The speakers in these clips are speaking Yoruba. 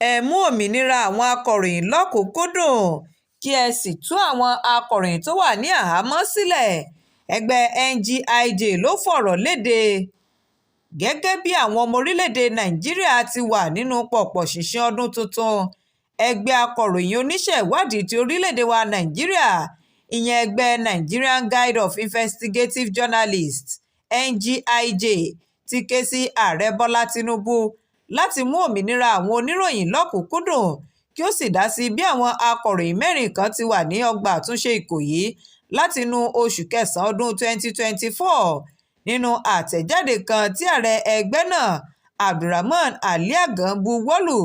Ẹ mú òmìnira àwọn akọ̀ròyìn lọ́kùn-ún-kúndùn kí ẹ sì tú àwọn akọ̀ròyìn tó wà ní àhámọ́ sílẹ̀, ẹgbẹ́ NGIJ ló fọ̀rọ̀ lédè gẹ́gẹ́ bí àwọn ọmọ orílẹ̀-èdè Nàìjíríà ti wà nínú pọ̀pọ̀ṣìnṣìn ọdún tuntun. Ẹgbẹ́ akọ̀ròyìn oníṣẹ́ ìwádìí ti orílẹ̀-èdè wa Nàìjíríà, ìyẹn ẹgbẹ́ Nigerian Guild of Investigative Journalists (NGIJ), ti ké sí Ààrẹ Bọ́lá Tinubu láti mú òmìnira àwọn oníròyìn lọ́kùn-ún-kúndùn kí ó sì dá sí bí àwọn akọ̀ròyìn mẹ́rin kan ti wà ní ọgbà àtúnṣe Ìkòyí látinú oṣù kẹsàn-án ọdún 2024. Nínú àtẹ̀jáde kan tí ààrẹ ẹgbẹ́ náà, Abderaman Alli-Angan, buwọ́lù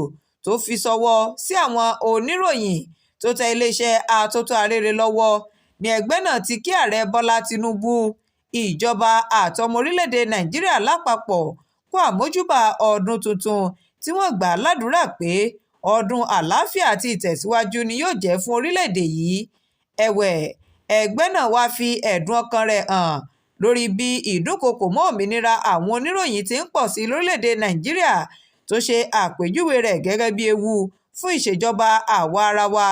tó fi ṣọwọ́ sí àwọn oníròyìn tó tẹ iléeṣẹ́ Atótó Arére lọ́wọ́ ní ẹgbẹ́ náà ti kí Ààrẹ Bọ́lá Tinubu, ìjọba àtọmọ orílẹ̀-èdè Nàìjíríà lápapọ̀ kú àmójúbà ọdún tuntun, tí wọ́n gbà á ládùúrà pé ọdún àlàáfíà àti ìtẹ̀síwájú ni yóò jẹ́ fún orílẹ̀-èdè yìí. Ẹ̀wẹ̀, ẹgbẹ́ náà wàá fi ẹ̀dùn ọkàn rẹ̀ hàn lórí bí ìdúnkookò mọ́ òmìnira àwọn oníròyìn ti ń pọ̀ sí lórílẹ̀-èdè Nàìjíríà, tó ṣe àpèjúwe rẹ̀ gẹ́gẹ́ bí ewu fún ìṣèjọba àwa-arawa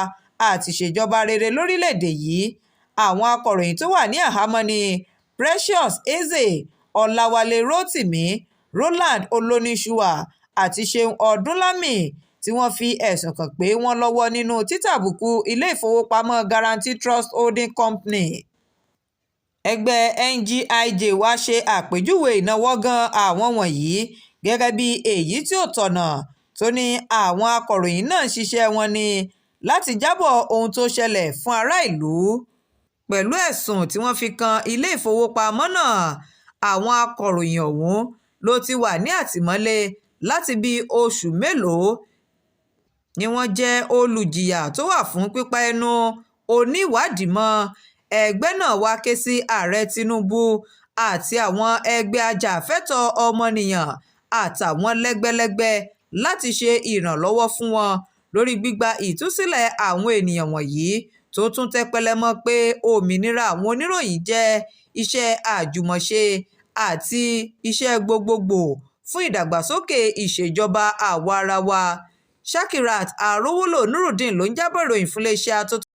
àti ìṣèjọba rere lórílẹ̀-èdè yìí. Àwọn akọ̀ròyìn tó wà ní àhámọ́ ní Precious Eze, Ọláwálé Rotimi, Roland Olóníṣùwà àti Ṣẹ̀un Ọdúnlami, tí wọ́n fi ẹ̀sùn kàn pé wọ́n lọ́wọ́ nínú títàbùkù ilé-ìfowópamọ́ Guaranty Trust Holding Company. Ẹgbẹ́ NGIJ wàá ṣe àpèjúwe ìnáwọ́gán àwọn wọ̀nyí gẹ́gẹ́ bí èyí tí ò tọ̀nà, tó ní àwọn akọ̀ròyìn náà ń ṣiṣẹ́ wọn ní láti jábọ̀ ohun tó ṣẹlẹ̀ fún ará ìlú. Pẹ̀lú ẹ̀sùn tí wọ́n fi kan ilé-ìfowópamọ́ náà, àwọn akọ̀ròyìn ọ̀hún ló ti wà ní àtìmọ́lé láti bíi oṣù mélòó ni wọ́n jẹ́ olùjìyà tó wà fún pípa ẹnu oníwádìí mọ́. Ẹgbẹ́ náà wàá ké sí Ààrẹ Tinubu àti àwọn ẹgbẹ́ ajàfẹ́tọ̀ọ́ ọmọnìyàn àtàwọn lẹ́gbẹ́lẹ́gbẹ́ láti ṣe ìrànlọ́wọ́ fún wọn lórí gbígba ìtúsílẹ̀ àwọn ènìyàn wọ̀nyí, tó tún tẹpẹlẹ̀ mọ́ pé òmìnira àwọn oníròyìn jẹ́ iṣẹ́ àjùmọ̀ṣe àti iṣẹ́ gbogboògbò fún ìdàgbàsókè ìṣèjọba àwa-arawa. Shakirat Arówólò Nurudeen ló ń jábọ̀ ìròyìn fún iléeṣẹ́ Atótó.